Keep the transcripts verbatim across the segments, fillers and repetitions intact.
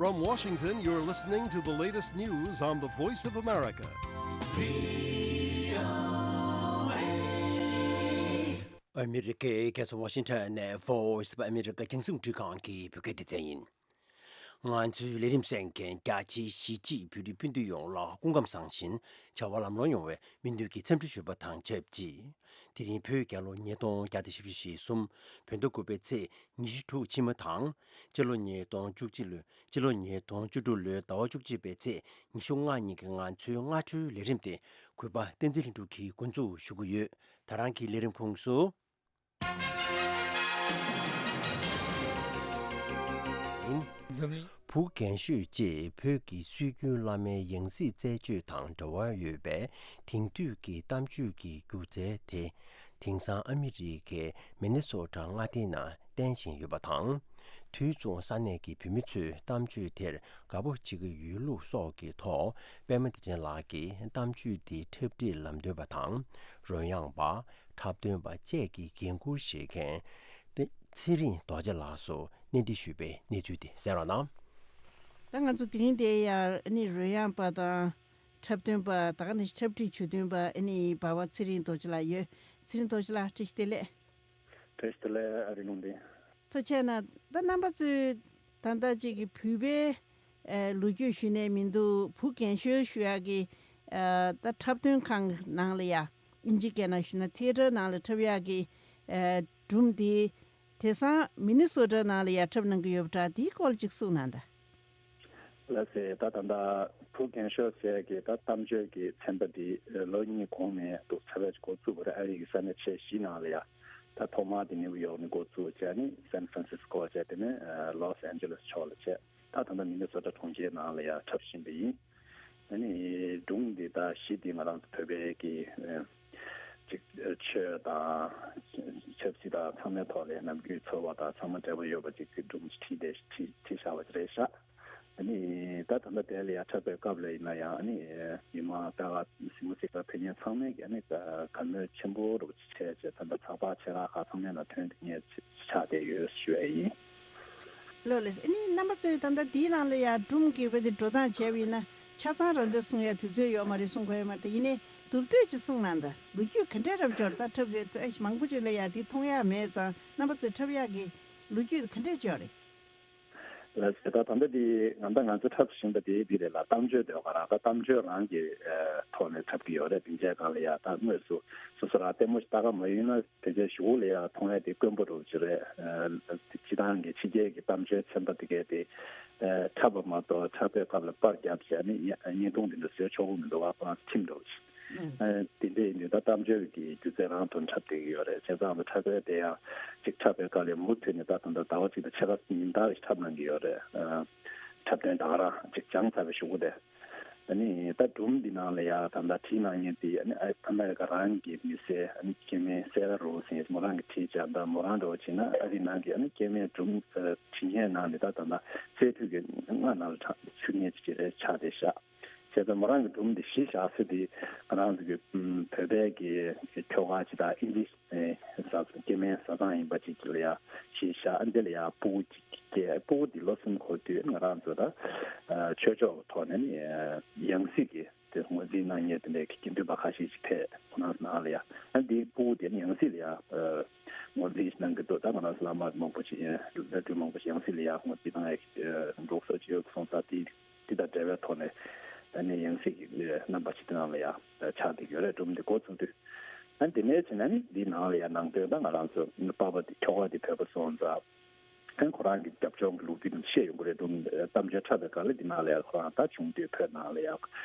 From Washington, you're listening to the latest news on the Voice of America. ཨ་མི་རི་ཀའི་རྒྱལ་ས་ཝ་ཤིང་ཊོན་ནས་Voice of America རྒྱང་སྲིང་འཕྲིན་ཁང་གི་བོད་སྐད་སྡེ་ཚན་ཡིན། ང་ཚོའི་ལས་རིམ་གསན་མཁན་རྒྱ་ཆེའི་གཞིས་བྱེས་བོད་རིགས་སྤུན་ཟླ་ཡོངས་ལ་སྐུ་ཁམས་བཟང་ཞིང་བྱ་བ་ལམ་ལྷོང་ཡོང་བའི་སྨོན་འདུན་གྱི་འཚམས་འདྲི་ཞུས་པ་དང་ཆབས་ཅིག་དེ་རིང་བོད་རྒྱལ་ལོ་ཉིས་སྟོང་བརྒྱ་དང་བཞི་བཅུ་ཞེ་གསུམ་བོད་ཟླ་དགུ་པའི་ཚེས་ཉི་ཤུ་དྲུག་ཕྱི་མ་དང་། སྤྱི་ལོ་ཉིས་སྟོང་བཅུ་གཅིག་ལོའི་སྤྱི་ལོ་ཉིས་སྟོང་བཅུ་དྲུག་ལོའི་ཟླ་བ་བཅུ་གཅིག་པའི་ཚེས་ཉི་ཤུ་ལྔ་ཉིན་གྱི་ང་ཚོའི་སྔ་དྲོའི་ལས་རིམ་དེ་གུས་པ་བསྟན་འཛིན་ལྷུན་གྲུབ་ཀྱིས་འགོ་འཛུགས་ཞུ་གི་ཡོད། ད་རང་གི་ལས་རིམ་ཁོངས་སུ། ཡིན། འཛམ་གླིང་། བུ་རྒན་ཤོས་བཅས་བོད་ཀྱི་སྲོལ་རྒྱུན་བླ་མའི་ཡང་སྲིད་རྩད་གཅོད་དང་འབྲེལ་བ་ཡོད་པའི་དེང་དུས་ཀྱི་གཏམ་བརྗོད་ཀྱི་སྒྱུ་རྩལ་དེ། དེང་སང་ཨ་མི་རི་ཀའི་མི་ནི་སོ་ཊ་མངའ་སྡེའི་ནང་བསྟན་བཞིན་ཡོད་པ་དང་། དུས་མཚུངས་ས་གནས་ཀྱི་བོད་མི་ཚོས་གཏམ་བརྗོད་དེར་དགའ་པོ་བྱེད་ཀྱི་ཡོད་ལུགས་སོགས་ཀྱི་ཐོག་པད་མ་བདེ་ཆེན་ལགས་ཀྱིས་གཏམ་བརྗོད་འདིའི་འཁྲབ་ཁྲིད་ལམ་སྟོན་པ་དང་། རོལ་དབྱངས་པ། འཁྲབ་སྟོན་པ་བཅས་ཀྱི་འགན་འཁུར་བཞེས་མཁན་ཚེ་རིང་རྡོ་རྗེ་ལགས་སུ་གནས་འདྲི་ཞུས་པའི་གནས་ཚུལ་དེ་གསན་རོགས་གནང་། ད་ང་ཚོ་དེ་རིང་དེ་ཡང་ཨ་ནི་རོལ་དབྱངས་པ་དང་འཁྲབ་སྟོན་པ་ད་ག་ནང་བཞིན་འཁྲབ་ཁྲིད་ཞུ་སྟོན་པ་ཨ་ནི་འབའ་བ་ཚེ་རིང་རྡོ་རྗེ་ལགས་ཡོད། ཚེ་རིང་རྡོ་རྗེ་ལགས་བཀྲ་ཤིས་བདེ་ལེགས། བཀྲ་ཤིས་བདེ་ལེགས་ཨ་རིག་ལུང་བསྟན། ཐུགས་རྗེ་གནང་། ད་རྣམ་པ་ཚོས་ད་ལྟ་ཅིག་གི་བོད་པའི་ཨེ་ལོ་རྒྱུས་ཞུས་ནས་མི་འདུག་བུ་རྒན་ཤོས་ཞུ་ཡག་གི་ཨེ་ད་འཁྲབ་སྟོན་ཁང་གི་ནང་ལ་ཡ་ཨིན་ཇི་སྐད་ནང་ཞུས་ན་ཐི་ཡེ་ཊར་ནང་ལ་འཁྲབ་ཡག་གི་ཨེ་སྒྲུང་འདི་དེང་སང་མི་ནི་སོ་ཊ་ནང་ལ་ཡ་འཁྲབ་གནང་གི་ཡོད་པ་འདྲ། དེའི་སྐོར་ཅིག་གསུངས་གནང་དང་། ལགས་སེ། ད་ད་ལྟ་བུ་རྒན་ཤོས་ཟེར་གི་ད་གཏམ་བརྗོད་ཀྱི་ཚན་པ་འདི་ལོ་གཉིས་གོང་ནས་འདུག་ཚ་བའི་འགོ་བཙུགས་པ་རེད། ཨ་རི་གི་ས་གནས་ཆེ་བཞི་ནང་ལ་ཡ། ད་ཐོག་མར་དེ་ནིའུ་ཡོག་ནས་འགོ་བཙུགས་བྱས་ནས་སན་ཧྥ་རན་སིས་ཀོ་བྱས། དེ་ནས་ལོས་ཨན་ཇེ་ལིས་ཕྱོགས་ལ་བྱས། ད་ད་ལྟ་མི་ནི་སོ་ཊ་གྲོང་ཁྱེར་ནང་ལ་ཡ་འཁྲབ་བཞིན་པ་ཡིན། ཨ་ནི་སྒྲུང་འདི་ད་གཞི་འདི་ང་རང་ཚོ་བོད་པའི་གི་ཅིག་ཆོས་དང་ཆབ་སྲིད་དང་ཚང་མའི་ཐོག་ལ་ནམ་རྒྱུན་ཚོར་བ་དང་ཚང་མ་འབྲེལ་བ་ཡོད་པ་ཅིག་གི་སྒྲུང་ཅིག་བྲིས་ཏེ་བྲིས་བྲིས་བཞག་པ་ཅིག་རེད་ཤག་ཨ་ནི་ད་ད་ལྟ་དེ་ལ་ཡ་འཁྲབ་པའི་སྐབས་ལ་ཡིན་ན་ཡང་ཨ་ནི་མི་མང་ད་ག་གཟིགས་མོ་གཟིགས་པ་ཕེབས་མཁན་ཚང་མས་ཀྱི་ཨ་ནི་ད་དགའ་མོས་ཆེན་པོ་རུ་བྱས་བྱས་ད་ལྟ་ཚགས་པར་ཆེ་ཁག་ཁག་ཚང་མའི་ནང་ཐོན་ཏེ་ངས་ཆགས་བསྡད་ཡོད་ཞུ་ཡ་ཡིན། ལགས་ལགས། ཨ་ནི་རྣམ་པ་ཚོས་ད་ལྟ་འདིའི་ནང་ལ་ཡ་སྒྲུང་གི་བ་དེ་འགྲོ་སྟངས་བྱས་པ་ཡིན་ན་ཆ་ཚང་རང་འདི་གསུང་ཡ་དུས་ཚོད་ཡོད་མ་རེད། གསུང་དགོས་ཡོད་མ་རེད། ཡིན་ནའི་མདོར་བསྡུས་ཅིག་གསུང་གནང་དང་། ལོ་རྒྱུས་ག་འདྲས་རབ་འབྱོར་ད་འཁྲབ་རེད། ད་མང་པོ་ཅིག་ལ་ཡ་འདི་མཐོང་ཡ་མེད་ཙང་རྣམ་པ་ཚོས་འཁྲབ་ཡག་གི་ལོ་རྒྱུས་ག་འདྲས་འབྱོར་རེད། ལགས་སེ། ད་ད་ལྟ་འདི་ང་ད་ང་ཚོ་འཁྲབ་བཞིན་པ་དེ་འདི་རེད་ལ། གཏམ་བརྗོད་དེ་ག་རང་ད་གཏམ་བརྗོད་རང་གི་ཨ་ཐོག་ནས་འཁྲབ་ཀྱི་ཡོད་རེད། དེ་འདྲའི་སྒང་ལ་ཡ་ད་དངོས་སུ་སོ་སོ་རང་ལྟད་མོ་ཞིག་ལྟ་ག་མ་ཡོང་ན་དེ་ཚོའི་གཞུག་ལ་ཡ་མཐོང་ཡ་དེ་དཀོན་པོ་རུ་ཅིག་རེད། ཨ་སྤྱི་བཏང་གི་ཕྱི་རྒྱལ་གྱི་གཏམ་བརྗོད་ཚན་པ་དེ་གས་དེ་ཨ་འཁྲབ་པ་མ་གཏོགས་འཁྲབ་པའི་སྐབས་ལ་པར་བརྒྱབ་བྱས་ནས་བརྙན་ཐུང་དེ་འདྲ་བཟོས་ཆོག་གི་མི་འདུག་བ། ཁོ་རང་ཚོ་ཁྲིམས་འདྲ་བོ་ཞིག་ཨ་དེ་འདྲ་ཡིན་དུས་ད་གཏམ་བརྗོད་ཀྱི་སྒྱུ་རྩལ་རང་དུ་འཁྲབ་བསྡད་ཀྱི་ཡོད་རེད། བྱས་ཙང་ད་འཁྲབ་པའི་དེ་ཡང་ཅིག་འཁྲབ་པའི་སྐབས་ལ་མུ་མཐུད་ནས་ད་ད་ལྟ་ཟླ་བ་གཅིག་དང་ཕྱེད་ཀ་ཉིན་ལྟར་ཞིག་འཁྲབ་གནང་གི་ཡོད་རེད། ཨ་འཁྲབ་སྟོན་ད་ག་རང་ཅིག་སྦྱངས་ཚར་བའི་གཞུག་གུ་དེ། ཨ་ནི་ད་སྒྲུང་འདི་ནང་ལ་ཡ་ད་ལྟ་བྲིས་གནང་མཁན་དེ་ཨ་ནི་ཨ་ཨ་མེ་རི་ཀ་རང་གི་མི་སེར་ཨ་ནི་སྐྱེ་དམན་སེ་ར་རོ་སིན་མོ་རང་གིས་བྲིས་བྱས། ད་མོ་རང་འདྲ་བོ་བྱས་ན་ཨ་རི་ནང་གི་ཨ་ནི་སྐྱེ་དམན་སྒྲུང་ཨ་བྲིས་མཁན་ནང་ནས་ད་ད་ལྟ་གསེར་ཁྲི་གི་ལྔ་ནང་ལ་ཚུད་མཁན་ཅིག་རེད་ཆགས་བསྡད་ཤག་བྱས་ཙང་མོ་རང་གི་སྒྲུང་འདི་གཞི་བཞག་ས་དེ་ང་རང་ཚོ་གི་ཨམ་བོད་པའི་གི་ཁྱོ་ག་ཅིག་དང་ཨིན་ཇི་ཨེ་བཟའ་སྐྱེ་དམན་བཟའ་ཚང་ཡིན་པ་ཅིག་ལ་ཡ་གཞི་བཞག་འདི་ལ་ཡ་སྤུ་གུ་ཅིག་སྐྱེ། སྤུ་གུ་འདི་ལོ་གསུམ་འཁོར་དུས་ང་རང་ཚོ་ད་ཨ་ཆོས་ཕྱོགས་ཀྱི་ཐོག་ནས་ནི་ཨ་ཡང་སྲིད་ཀྱི་དེ་ངོས་འཛིན་གནང་མཁན་དེ་འདྲའི་དགེ་འདུན་པ་ཁ་ཤས་ཅིག་ཕེབས་ཁོ་རང་ཚོ་ནང་ལ་ཡ། ཨ་འདི་སྤུ་གུ་དེ་ནི་ཡང་སྲིད་ལ་ཡ་ཨ་ངོས་འཛིན་གནང་གི་འདུག་ད་ང་རང་ཚོ་བླ་མ་མང་པོ་ཅིག་ཡིན་བླ་སྤྲུལ་མང་པོ་ཅིག་ཡང་སྲིད་ལ་ཡ་ངོས་འཛིན་གནང་ཡ་གི་འདུག་སོ་ཅིག་ཡོད་གསུངས། ད་དེ་དེ་དང་འབྲེལ་བའི་ཐོག་ནས་ཨ་ནི་ཡང་སྲིད་ཀྱི་རྣམ་པ་ཅིག་དེ་ནང་ལ་ཡ་ཆགས་བསྡད་ཡོད་རེད། སྒྲུང་འདི་འགོ་བཙུགས་དུས། ཨ་ནི་དེ་ནས་བྱས་ན་ནི་འདི་ནང་ལ་ཡ་ནང་དོན་ད་ང་རང་ཚོ་པ་ཕ་དེ་ཁྱོ་ག་དེ་བོད་པ་སོང་ཙང་། ཨ་ནི་ཁོ་རང་གི་རྒྱབ་ལྗོངས་ཀྱི་ལོ་རྒྱུས་དེ་བཤད་ཡོང་གི་རེད། སྒྲུང་གཏམ་བརྗོད་འཁྲབ་པའི་སྐབས་ལ་འདི་ནང་ལ་ཡ་ཁོ་རང་ད་ཆུང་དུས་བོད་ནང་ལ་ཡ་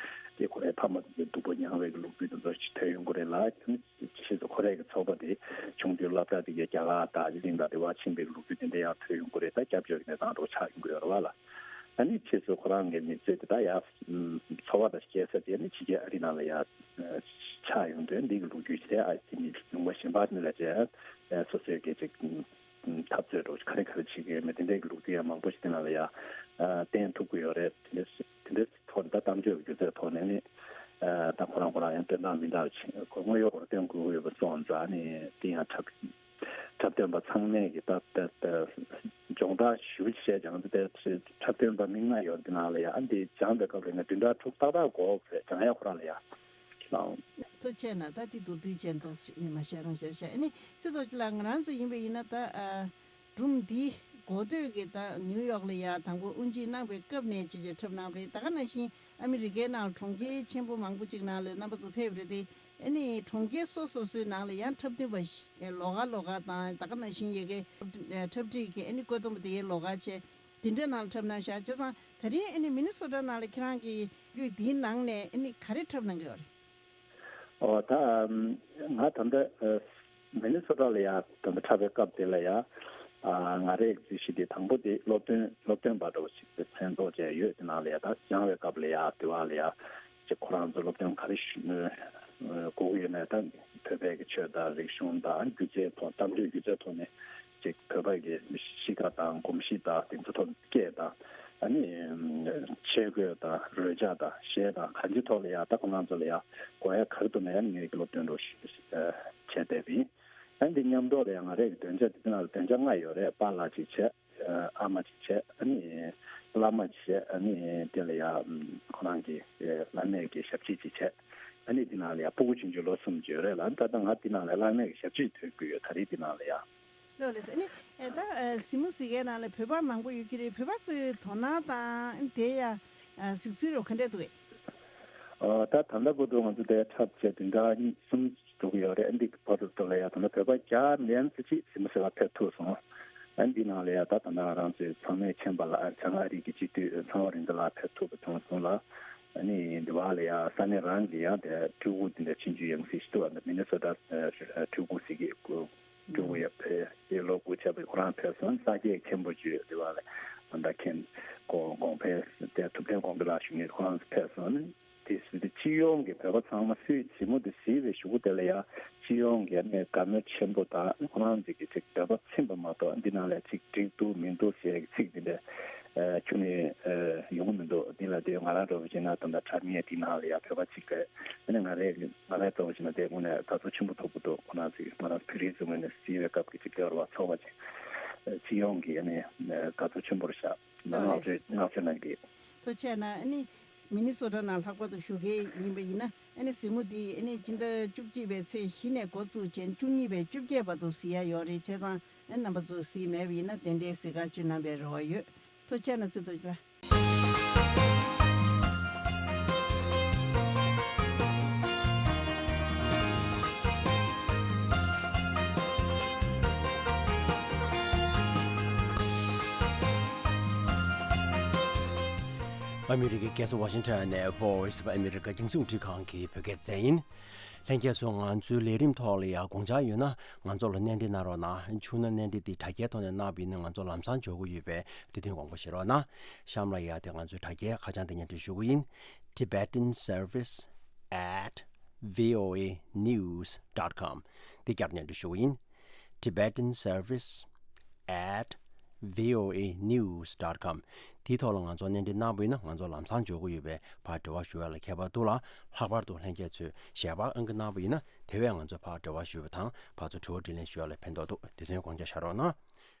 དེ་ཁོ་རའི་ཕ་མ་དེ་ཚོས་སྡུག་པོ་མྱངས་པའི་གི་ལོ་རྒྱུས་དེ་ཚོ་ཞིག་ཐོས་ཡོང་གི་རེད་ལ། ཨ་ནི་ཕྱིས་སུ་ཁོ་རའི་གི་ཚོགས་པ་དེ་ཆུང་དུས་སློབ་གྲྭ་དེ་གའི་རྒྱ་གར་དང་དཱར་ཇི་ལིང་དང་དེ་བར་ཕྱིན་པའི་གི་ལོ་རྒྱུས་དེ་འདྲ་ཡང་ཐོས་ཡོང་གི་རེད། ད་སྐྱབས་བཅོལ་གྱི་གནས་སྟངས་འདྲ་བོ་ཆགས་ཡོང་གི་ཡོད་རེད་བ་ལ། ཨ་ནི་ཕྱིས་སུ་ཁོ་རང་གི་མི་ཚེ་དེ་ད་ཡ་འཚོ་བ་དང་སྐྱེལ་ས་དེ་ནི་ཕྱི་རྒྱལ་ཨ་རི་ནང་ལ་ཡ་ཆགས་ཡོང་དུས་འདི་གི་ལོ་རྒྱུས་དེ་ཨ་དེ་ནི་ལུང་པ་གཞན་པ་ནི་ལ་བྱས་སོ་སོའི་གི་ཅིག་འཐབ་རྩོད་འདྲ་བོ་ག་རེ་ག་རེ་བྱེད་ཀྱི་ཡོད་མེད་དེ་འདྲའི་གི་ལོ་རྒྱུས་ཡང་མང་པོ་ཞིག་དེ་ནང་ལ་ཡ་བསྟན་ཐུབ་ཀྱི་ཡོད་རེད། དེ་འདྲ་དེ་འདྲའི་ཐོག་ནས་ད་གཏམ་བརྗོད་ཀྱི་སྒྱུ་རྩལ་ཐོག་ནས་ནི་ད་ཁོ་རང་ཁོ་རང་ཡང་སྟོན་སྟངས་མི་འདྲ་བ་ཅིག་དངོས་ཡོད་སྐོར་སྟོན་དགོས་ཀྱི་ཡོད་པ་སོང་ཙང་ནི་དེ་ཡང་འཁྲབ་འཁྲབ་སྟོན་པ་ཚང་མས་ཀྱི་ད་ད་ད་སྦྱོང་བརྡར་ ཞུ་བྱས་ཀྱང་དེ་འཁྲབ་སྟོན་པ་མི་ལྔ་ཡོད། དེ་ནང་ལ་ཡ་ཨ་འདི་སྦྱང་བའི་སྐབས་ལ་ཡིན་ན་བདུན་ཕྲག་དྲུག་ཏག་ཏག་འགོར་བས་སྦྱང་ཡ་ཁོ་རང་ལ་ཡ་ཁྱེད་རང་། ཐུགས་རྗེ་ཆེ་གནང་། ད་འདི་མདོར་བསྡུས་བྱས་འདུག་ཡིན་མ་ཤེས་རང་ཤར་ཤར། ཨ་ནི་ཚེ་རྡོ་རྗེ་ལགས་ང་རང་ཚོ་ཡིན་པ་ཡིན་ན་ད་ཨ། སྒྲུང་འདི་འགོ་སྟོད་ཀྱི་ད་ནིའུ་ཡོག་ལ་ཡ་དང་པོ་དབུ་འབྱེད་གནང་བའི་སྐབས་ནས་ཅི་ཅི་འཁྲབ་གནང་བ་རེད། ད་ག་ནང་བཞིན་ཨ་མི་རི་ཀའི་ནང་གྲོང་ཁྱེར་ཆེན་པོ་མང་པོ་ཅིག་ནང་ལ་རྣམ་པ་ཚོ་ཕེབས་རེད་དེ། ཨ་ནི་གྲོང་ཁྱེར་སོ་སོ་སོའི་ནང་ལ་ཡང་འཁྲབ་སྟོན་པ་ཞིག་ལོགས་ཀ་ལོགས་ཀ་དང་ད་ག་ནང་བཞིན་ཡ་གི་འཁྲབ་ཁྲིད་ཀྱི་ཨ་ནི་བཀོད་འདོམས་པ་དེ་ཡའི་ལོགས་ཀ་བྱས་དེ་འདྲ་ནང་ལ་འཁྲབ་གནང་ཤག་བྱས་ཙང་ད་རིང་ཨ་ནི་མི་ནི་སོ་ཊ་ནང་ལ་ཁྱེད་རང་གི་རྒྱུད་འདིའི་ནང་ནས་ཨ་ནི་ག་རེ་འཁྲབ་གནང་གི་ཡོད་རེད། ཨོ་ད་ང་ད་ལྟ་མི་ནི་སོ་ཊ་ལ་ཡ་ད་ལྟ་འཁྲབ་པའི་སྐབས་དེ་ལ་ཡ་ང་རའི་རྩིས་གཞི་དེ་དང་པོ་དེ་སློབ་སྟོན་སློབ་སྟོན་པ་འདྲ་བོ་ཞིག་དེ་མཚན་ཚོགས་བཅས་ཡོད། དེ་ནང་ལ་ཡ་ད་སྦྱང་བའི་སྐབས་ལ་ཡ་དེ་བ་ལ་ཡ་ཅིག་ཁོ་རང་ཚོ་སློབ་སྟོན་ག་རེ་ཞུ་དགོས་ཀྱི་ཡོད་མེད་ད་བོད་པའི་གི་ཆོས་དང་རིག་གཞུང་དང་སྒྱུ་རྩལ་ཐོག་གཏམ་བརྗོད་སྒྱུ་རྩལ་ཐོག་ནས་ཅིག་བོད་པ་གི་གཤིས་ཀ་དང་གོམས་གཤིས་དང་དེ་ཚོ་ཐོག་སྐད་དང་ཨ་ནི་ཆས་གོས་དང་རོལ་ཆ་དང་གཞས་དང་གང་ཅིའི་ཐོག་ལ་ཡ་ད་ཁོ་རང་ཚོ་ལ་ཡ་དགོས་ཡ་ག་རེ་འདུག་ན་ཡ་ངས་ཀྱི་སློབ་སྟོན་རོགས་ཞུ་བྱས་བསྡད་པ་ཡིན། ཨ་ནི་འདི་མཉམ་དུ་ལ་ཡ་ང་རའི་གི་འདོན་ཆ་འདི་ནང་ལ་འདོན་ཆ་ལྔ་ཡོད་རེད། པཱ་ལགས་གཅིག་བྱས། ཨ་མ་གཅིག་བྱས། ཨ་ནི་བླ་མ་གཅིག་བྱས། ཨ་ནི་དེ་ལ་ཡ་ཁོ་རང་གི་བླ་མའི་གི་ཞབས་ཕྱི་གཅིག་བྱས། ཨ་ནི་འདི་ནང་ལ་ཡ་སྤུ་གུ་ཆུང་ཆུང་ལོ་གསུམ་ཅིག་ཡོད་རེད་ལ། ད་ལྟ་ང་འདི་ནང་ལ་བླ་མའི་གི་ཞབས་ཕྱི་ཐོན་གྱི་ཡོད། ད་རེས་འདི་ནང་ལ་ཡ། ལགས་ལགས་སོ། ཨ་ནི་ཨེ་ད་ཨེ་གཟིགས་མོ་གཟིགས་མཁན་ནང་ལ་བོད་པ་མང་པོ་ཡོད་ཀྱི་རེད། བོད་པ་ཚོའི་དོ་སྣང་དང་དེ་ཡ་ཨ་གཟིགས་ཚུལ་རོ་ག་འདྲས་འདུག་གས། ཨ་ད་ད་ལྟ་བར་དུ་ང་ཚོ་དེ་འཁྲབ་བྱས་བདུན་ཕྲག་གཉིས་གསུམ་འགྲོ་གི་ཡོད་རེད། ཨ་འདི་བར་དུ་ལ་ཡ་ད་ལྟ་བོད་པ་བརྒྱ་ལན་ཙམ་ཅིག་གཟིགས་མོ་གཟིགས་པ་ཕེབས་ཐུབ་སོང་། ཨ་འདི་ནང་ལ་ཡ་ད་ད་ལྟ་ང་རང་ཚོའི་ཚང་མས་མཁྱེན་པ་ལ་བྱང་ཨ་རི་གི་སྤྱི་འཐུས་ཚངས་པ་རིག་འཛིན་ལགས་ཕེབས་ཐུབ་པ་བྱུང་སོང་ལ། ཨ་ནི་འདི་བ་ལ་ཡ་ས་གནས་རང་གི་ཡ་དེ་སྤྲུལ་སྐུ་འདི་འདྲ་ཆེན་ཆུང་ཡང་སྲིད་ཞིག་འདུག་ཨ་ནི་མི་ནི་སོ་ཊ་སྤྲུལ་སྐུ་ཟེར་གི་སྤྲུལ་སྐུ་ཡ་ཕེ་ཡེ་ལོ་སྐུ་ཆབ་ཁོ་རང་ཕེབས་སོང་། ས་སྐྱའི་མཁན་པོ་བརྒྱུད་དེ་བ་ལ་ད་ལྟ་མཁན་གོང་གོང་འཕེལ་དེ་ཐུབ་བསྟན་དགོངས་འདུས་ལགས་ཞུ་མཁན་ཁོ་རང་ཕེབས་སོང་ནི། དེ་སྲིད་དེ་སྤྱི་ཡོངས་ཀྱི་བོད་པ་ཚང་མ་སུས་གཟིགས་མོ་དེ་གཟིགས་པའི་གཞུག་གུ་དེ་ལ་ཡ་སྤྱི་ཡོངས་ཀྱི་ནས་དགའ་མོས་ཆེན་པོ་དང་ཁོ་རང་ཚོ་གི་ཅིག་འདོད་པ་ཚིམ་པ་མ་གཏོགས་འདི་ནང་ལ་ཅིག་འགྲིག་འདུག་མི་འདུག་ཟེར་གི་ཚིག་འདི་འདྲ་ཁྱོན་ནས་ཡོང་གི་མི་འདུག་འདི་ལ་དེ་ང་རང་འདྲ་བོ་བྱས་ན་ད་ལྟ་འཁྲབ་མཁན་འདི་ནང་ལ་ཡ་བོད་པ་གཅིག་གི་ཨ་ནི་ང་རའི་ང་རའི་རྩ་བ་ཞིག་ན་དེ་དངོས་གནས་དགའ་ཚོར་ཆེན་པོ་ཐོབ་ཀྱི་འདུག་ཁོ་རང་ཚོས་ང་རང་བོད་རིགས་ཚོའི་ངོས་ནས་གཟིགས་པའི་སྐབས་ཀྱི་ཅིག་སྐལ་བ་ཚོགས་པ་ཅིག་སྤྱི་ཡོངས་ཀྱི་ཨ་ནི་དགའ་ཚོར་ཆེན་པོ་རེད་ཤག་ད་བསྔགས་བརྗོད་བསྔགས་བརྗོད་གནང་གི། ཐུགས་རྗེ་ཆེ་གནང་། ཨ་ནི་མི་ནི་སོ་ཊ་ནང་ལྷག་པར་དུ་བཞུགས་མཁན་ཡིན་པ་ཡིན་ན་ཨ་ནི་གཟིགས་མོ་འདི་ཨ་ནི་སྤྱི་ཟླ་བཅུ་གཅིག་པའི་ཚེས་བཞི་ནས་འགོ་བཙུགས་བྱས་བཅུ་གཉིས་པའི་བཅོ་བརྒྱད་བར་དུ་གཟིགས་ཡ་ཡོད་རེད། བྱས་ཙང་ཨ་ནི་རྣམ་པ་ཚོ་གཟིགས་མེད་པ་ཡིན་ན་ཏན་ཏན་གཟིགས་ག་བཅུག་གནང་བའི་རེ་བ་ཡོད། ཐུགས་རྗེ་ཆེ་གནང་། ཚེ་རྡོ་རྗེ་ལགས། ཨ་མི་རི་ཀའི་རྒྱལ་ས་ཝ་ཤིང་ཊོན་ནས་Voice of America་རྒྱང་སྲིང་རླུང་འཕྲིན་ཁང་གི་བོད་སྐད་སྡེ་ཚན་ཡིན། ལྷན་རྒྱས་ཚོ་ང་ཚོའི་ལས་རིམ་ཐོག་ལ་ཡང་དགོངས་འཆར་ཡོད་ན་ང་ཚོ་ལ་སྣེ་འདྲེན་གནང་རོགས་གནང་། བྱུང་ན་སྣེ་འདྲེན་འདི་དྲ་རྒྱའི་ཐོག་ནས་གནང་བ་ཡིན་ན་ང་ཚོ་ལམ་སང་འབྱོར་གྱི་ཡོད་པས་དེ་དོན་དགོངས་པ་བཞེས་རོགས་གནང་། གཤམ་ལ་ཡང་དེ་ང་ཚོའི་དྲ་རྒྱའི་ཁ་བྱང་དེ་སྙན་སྒྲོན་ཞུ་གི་ཡིན། Tibetan Service at voa news dot com། འདི་བསྐྱར་སྙན་སྒྲོན་ཞུ་གི་ཡིན། Tibetan Service at voa news dot com། དེའི་ཐོག་ལ་ང་ཚོ་སྣེ་འདྲེན་གནང་བ་ཡིན་ན་ང་ཚོ་ལམ་སང་འབྱོར་གྱི་ཡོད་པས་ཕར་འབྲེལ་བ་ཞུ་ཡ་ལ་ཁྱད་པར་འདུག་ལ། ལྷག་པར་དུ་ལྷན་རྒྱས་ཚོས་ཞལ་པར་ཨང་ཀི་གནང་བ་ཡིན་ན་དེ་བས་ང་ཚོས་ཕར་འབྲེལ་བ་ཞུ་བ་དང་ཕར་ཚུར་དྲི་བ་དྲིས་ལན་ཞུ་ཡ་ལ་ཕན་ཐོགས་འདུག་དེ་དོན་དགོངས་འཇགས་བཞག་རོགས་གནང་།